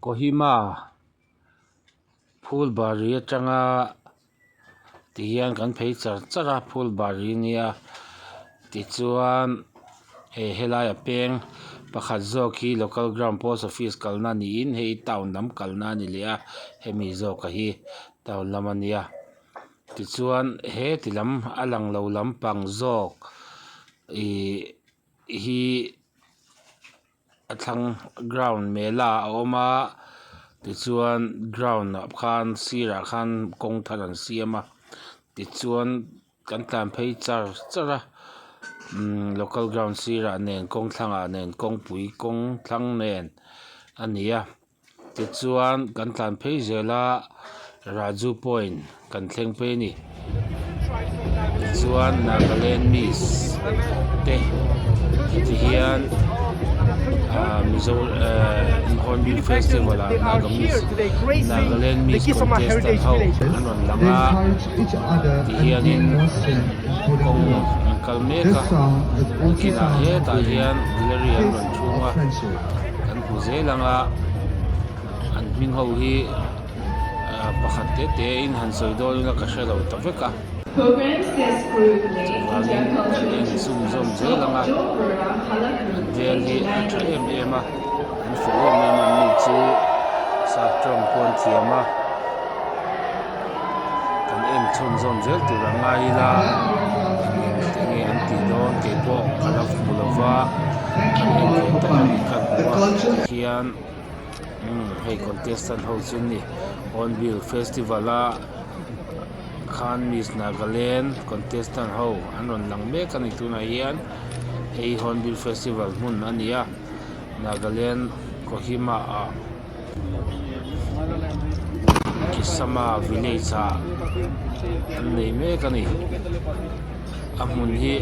Kohima Phulbari atanga ti hian kan phei char char a Phulbari nia tichuan hei helai a peng pakhat zawk hi local ground post office kalna niin hei town lam kalna a ni leh a hemi zawk a hi town lam a nia tichuan he ti lam a lang lo lampang zawk ihh hi a thlang ground mela a awm a tichuan ground ah khan sirah khan kawng thar an siam a tichuan kan tlan phei char char a umm local ground sirah nen kawng thlangah nen kawngpui kawng thlang nen a ni a tichuan kan tlan phei zel a Raju point kan thleng phei a ni tichuan Nagaland miss te heti hian ah mizo eh hornbill festival ah naga miss Nagaland miss contestant ho an rawn lang a tihianin kawng an kal mek a kinah hetah hian gallery an rawn chhung a. Kan hmu zel ang a an hming ho hi ah pakhat te te in han sawi dawn ila ka hre lo ta vek a chuvangin kan en zum zawm zel ang a an vel hi a tha em em a an fel em em a mi chu sap tawng pawh an thiam a kan en chhunzawm zel tur a ngai ila eng eng nge an tih dawn kei pawh ka la hmu lo va kan en ve tawp a ni ka hmu a tihian umm hei contestant ho chu an ni hornbill festival a khan miss nagaland contestant ho an rawn lang mek a ni tunah hian hei hornbill festival hmun a ni a nagaland kohima ah. Kisama village ah an nei mek a ni a hmun hi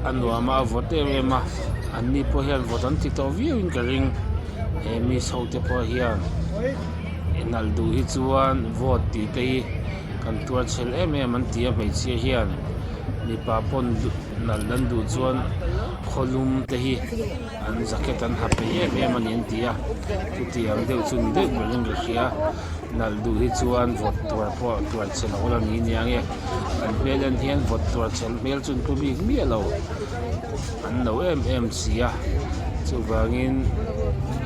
a nuam a a vawt em em a an ni pawh hian vawt an ti tawh viau in ka ring he miss ho te pawh hian nalh duh hi chuan vawt tih te hi kan tuar chhel em em an ti a hmeichhia hian mipa pawn nalh an duh chuan khawlum te hi. An jacket an ha peih em em a ni an ti a chutiang deuh chu ni deuh berin ka hria nalh duh hi chuan vawt tuar pawh tuar chhe lo la ni nia nge an hmel en hian vawt tuar chhe hmel chu an pu bik miah lo an lo em em si a chuvangin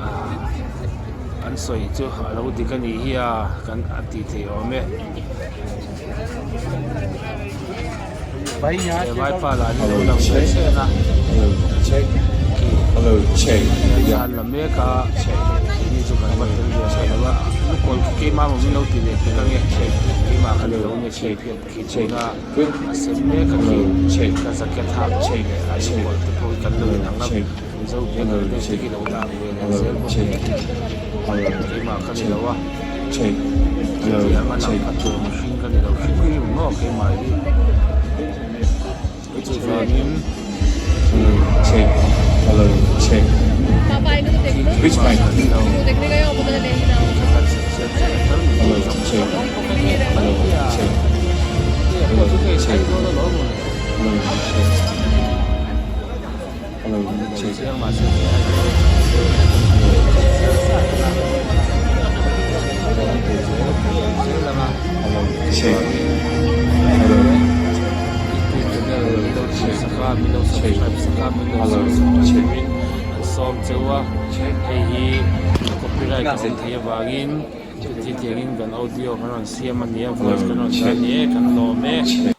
ah an sawi chu a lo dik a nih hi a kan a tih theih awm e. He vaipa lah hi lo lang ve chhen a khi an la mek a keini chu kan va tel ve sa lo a lukawl khi keimah maw min lo ti leh pek ange keimah kha ni lo nge khi khi tuna a sem mek a khi ka jacket hak leh a lukawl te pawh hi kan lo inang a mizo bag ang deuh te khi lo dah ve leh zel bawk a keimah kha ni lo a. Chutiang a lang kha tur mihring ka ni lo hrim hrim maw keimah hi chuvangin keimah ka ni lo kan siam siam tal min tih zawk zawk bawk a nge mai hi a hei pawh chu hei thai dawn alawm mawle lo chiang mahse hei ai an sawm cheu a hei hi copyright a awm theih avangin thutiangin kan audio kan rawn siam a ni a voice kan rawn dah a ni e kan lawm e.